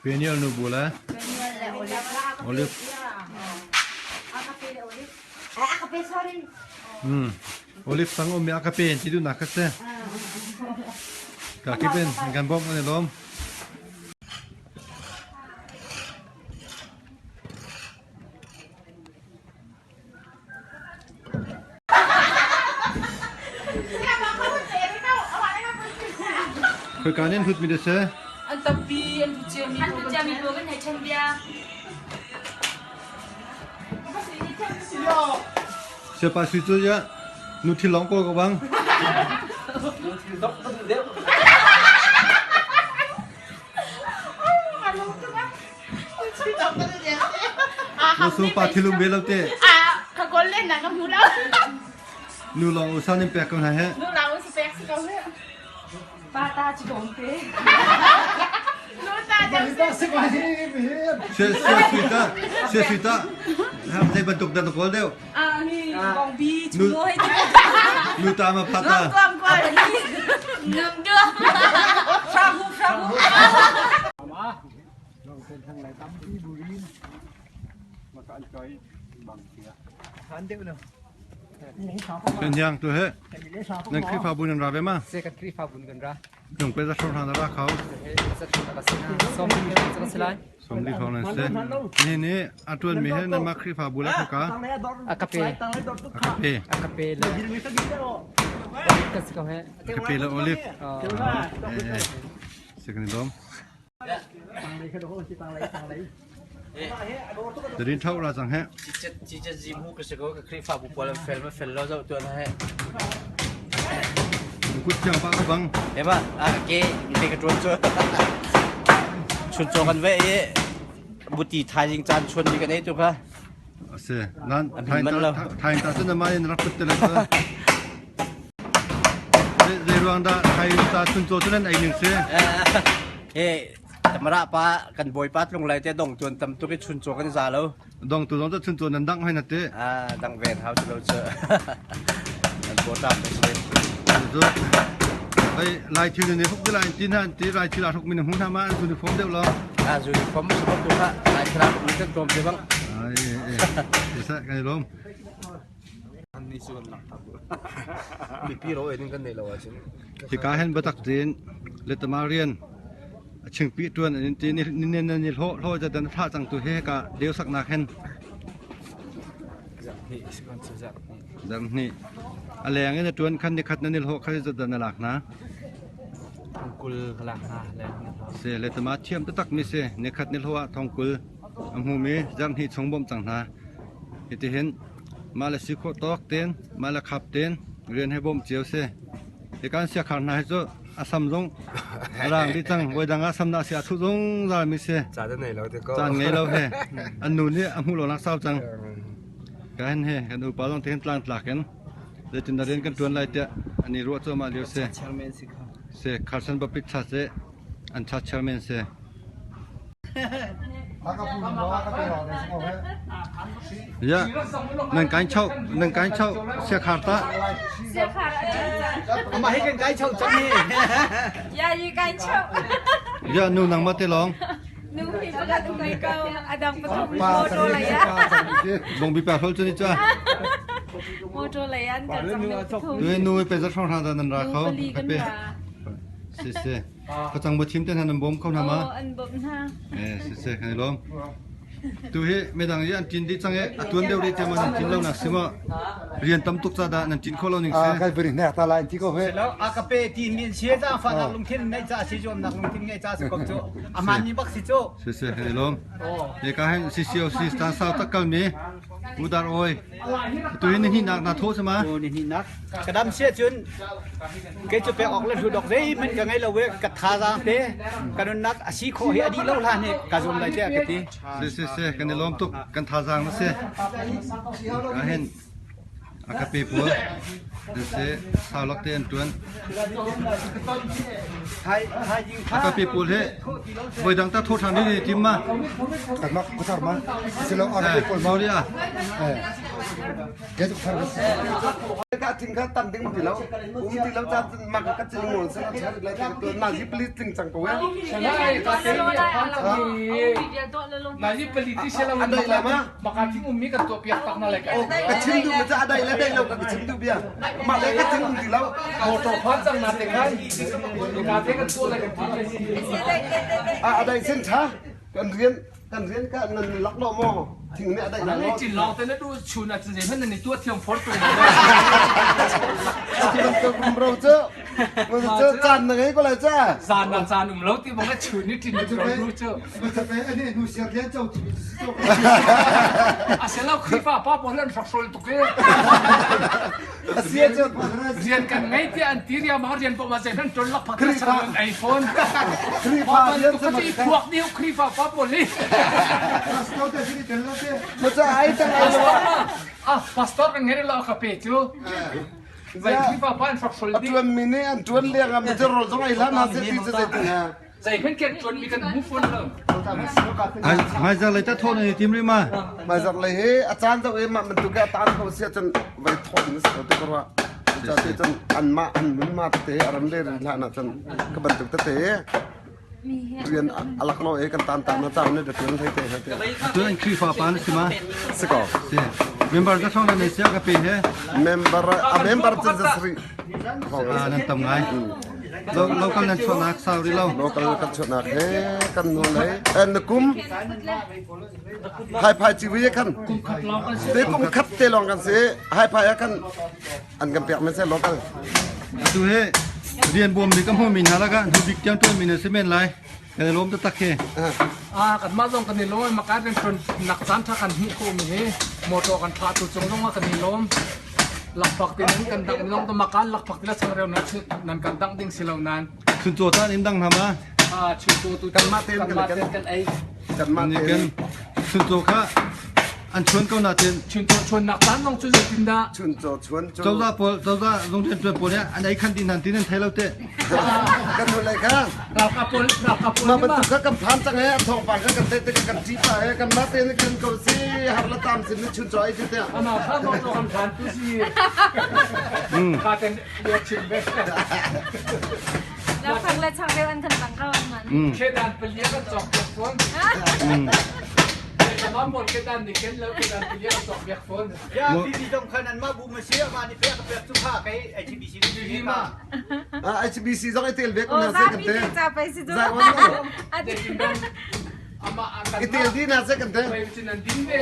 Peniel nu bu le Olive. Olive sang um mi a ka pen ti duhnak kha si. Ka kip in kan bawmh kan i lawm. Khoi kaan in hlut mi de si? An tampi an hlut ciami An hlut ciami pawl kan hei ṭhen bia. Siapa sui cu ya nu thil lawng kawl ko bang. Nu thil dok ka duh deuh. Nu sung pa thilum ve lo te. Ka kawl len na ka hmu lo. Nu lawng usan in pek ko hna he. Nu lawng usa pek si ko he. Pa ta ci kong te. Nu ta jam Se se sui ta se sui ta. Ham zei bantuk dan kawl deuh. Ah hi bong bi chu mo he. Nu ta ma pa ta. Ngam tuam. Frahu frahu. Kan tu he nan Khrihfabu nan ra ve ma? Se kan Khrihfabu kan ra. Nung pe za hrawng na ra khau. Som li hrawng nan se. Ni ni atuan mi he nan ma Khrihfabu la ka. Akape. Akape. Akape le. Akape le olive. Se kan dom. Darin thau ra cang he. Cicet zim hu ka si ko ka Khrihfabu pawl an fel ma fel lo zoh tuan he. Kut chiang pa ka bang. Ema a ke te ka tuan chu. Chun cho kan ve i buti thaizing caan chun ni kan ei tu kha. Ase nan thain ta thain ta cun ma in rak put te le. Zei ruang dah thain ta chun cho cun an ei ning si. He tamara pa kan bawipa tlung lai te dong tuan tam tuk i chun cho kan za lo. Dong tu dong ta chun cho nan dang hoi na te. Ah dang ven hau chu lo chu. An bo ta pe se. Cu ai lai thil ni huk lai tin han ti lai thil a hruk min hu na ma an zu ni fom deuh lo. Ah zu ni fom su tu kha lai thil a hruk min kan tlawm te bang. Ai e e. Sa kan lom. Ni cu kan lak Mipi ro enin kan nei lo ahcun. Hika hen batak tin letama rian a chingpi tuan an ti ni ni ni hlo hlo ja dan tha chang tu he ka deu sak nak hen. Zam ni a leng in a tuan khan ni khat na nil ho kha za dan lak na. Thongkul ka lak na leng Se letama thiam ta tak mi se ni khat ni hlo ah thongkul a hmu mi zam hi chung bom chang na. Hitihin mah le si khawh tawk tein mah le khap tein rian he bawmh cio si. Hi kan siakhar hna hi cu a sam zong a raang dih cang. Voidang ah sam na si a thuh zungzal mi si. Caan an ngei lo te ko. Caan ngei lo he. An nu nih a hmuh lo nak sau cang. Ka hen he kan upa zong te hin tlang tlak in zeitin dah rian kan tuan lai tiah an i ruah cuahmah lio si. Chairman si kha. Si Carson Baptist Church si an church chairman si. Ya, nan kai chau, nan kai chau, siakhar ta. Siakhar a cang. Amah hi kan kai chau cang hi. Ya yi kai chau. Ya nu nang ma te long. Nu hi pakhat um ko, adang pathum motor lei ah. Bong bi pa hol chu ni cha. Motor lei an kan cang nu pathum. Tu nu pe za thong thang nan ra kho. Nu pali kan ra. Si si. Facang bu thim te hna nan bawm kho hna ma? Aw, an bawmh hna. Eh, siseh, kan i lawm. Tu hi midang i an ṭin dih cang i a tuan deuh rih tiang nan ṭin lo nak si maw? Rian tam tuk ca dah nan ṭin khawh lo ning si? Kan vun hnek ta lai ti ko he. Lo a ka pe ti min sia ca fa nak lungthin nei ca si zuam nak lungthin ngei ca si ko cu aman mi bak si cu. Siseh, kan i lawm. He ka hen CCOC stan sau tak kal mi Udar oi. Tu hi ni hnih nak na tho sama? Ni hnih nak. Ka dam sia cun kei cu pek awk le hlu dok zeihmanh ka ngei lo we ka thazaang te ka nunnak a si khawh hi a dih lo hlan hi ka zum lai tiah ka ti. Si si si kan i lawm tuk kan thazaang na si. Ka hin a ka pe pawl si saulak te an tuan. A ka pe pawl hi voi dang ta tho than ni tim ma. Kan mak kusar ma. Silo a ka pe pawl ma. Sorry ah. Ka thing kha tam ding ti lo um ti lo caan ma ka cin ngol sa char lai te to na ji please ting chang ko we Na ji pali ti sela adai la ma maka thing ummi kan to piak tak na lai ka ka chim du ma cha adai la dai lo ka chim du bia ma le ka thing um ti lo motor phan chang na te khan ka te kan to lai kan ti a adai sen tha kan rian kan rian ka nan lak lo mo thing ne adai la Ni lo chin long te na du chun a chin zeihmanh nan i tuah thiam for tu. Ati bantuk rumro cu cu caan na ngei ko lai ca. Zan na caan um lo ti bang a chun ni tin ro ru cu. A se lo Khrihfa pa pawl an hrokrol tuk e. A sia cu Rian kan ngei tiah an ti ria ma rian pawh ma zeihmanh ṭol lak phak Khrihfa an ei fawn. Khrihfa rian Ka ti phuak dih Khrihfa pa pawl hi. Ma ca ai tang ai lo. Ah, pastor kan ngei lo ka pe cu. Vai Khrihfa pa an hrokhrol A dih. tuan mi nih an tuan leng ah mi cu rawl zong ei hlah na se ti cu zeitin ha. Zeihmanh kan ṭuan mi kan hmu fawn lo. Hmaizar lei ta thawh na tim rih ma? Hmaizar lei hi a caan deuh i mah bantuk a taan ko si ahcun vai thawh ding a si ko ti ka ruah. Cucaah cun anmah an nun ma tete a ram le rin hlan ahcun ka bantuk tete rian a lak lo i kan taan taan na caan ne da tuan hlei te he te. Cun an Khrihfa pa na si ma? Si ko. Si. Member ka thong na nei sia ka pe he. Member a member cun zasri. Ah, nan tam ngai. Local nan chuahnak sau rih lo. Local kan chuahnak he kan nu lei na kum hai phai civi khan te kum khat te lawng kan si hai phai ah khan an kan pek men se local Atu he rian bawm mi ka hmu mi hna lakah hnu bik tiang tuan mi na si men lai. Kan i lawm taktak khi. Ah, kan mah zong kan i lawm maka rian tuan nak caan tha kan hmuh ko mi hi motor kan thla tu cung zong ah kan i lawm. Lakphak ti nan kan dang zong to makan lakphak ti la changreu nan nan kan dang ding si lo nan. Chuncaw tan in dang hna ma? Ah, chuncaw tu kanmah tein kanmah tein kan ei. Kanmah tein. Chuncaw kha an chuan ko natin. Chuncaw chuan nak tan zong cu zeitin dah? Chuncaw chuan cu. Cozah pawl cozah zung rian tuan pawl nih an ei khan din han tin an thei lo te. Kan nu lei kha. Ralkap pawl ralkap pawl Mah bantuk kha kan phan cang he thawngpang kha kan theih tikah kan ṭih pah he kanmah tein kan ko si har le tam sin ni chuncaw ei ti tiah. Ama kha motor kan phan tu si. Ka ten ya chim ve. Lakphak le changreu an kan bang ko an man. Kedan palia kan cawk piak fawn. Tamam pawl kedan nih ken lo kedan palia kan cawk piak fawn. Ya bibi dong khan an mah bu ma si ama ni pek pek cu kha kai HBC ni ma. Ah HBC zong i tel ve ko Oh, na se kan zapi te. te ca pai si cu. Zai wan lo. Ati. Ama I tel di na se kan te. Bai cun an din ve.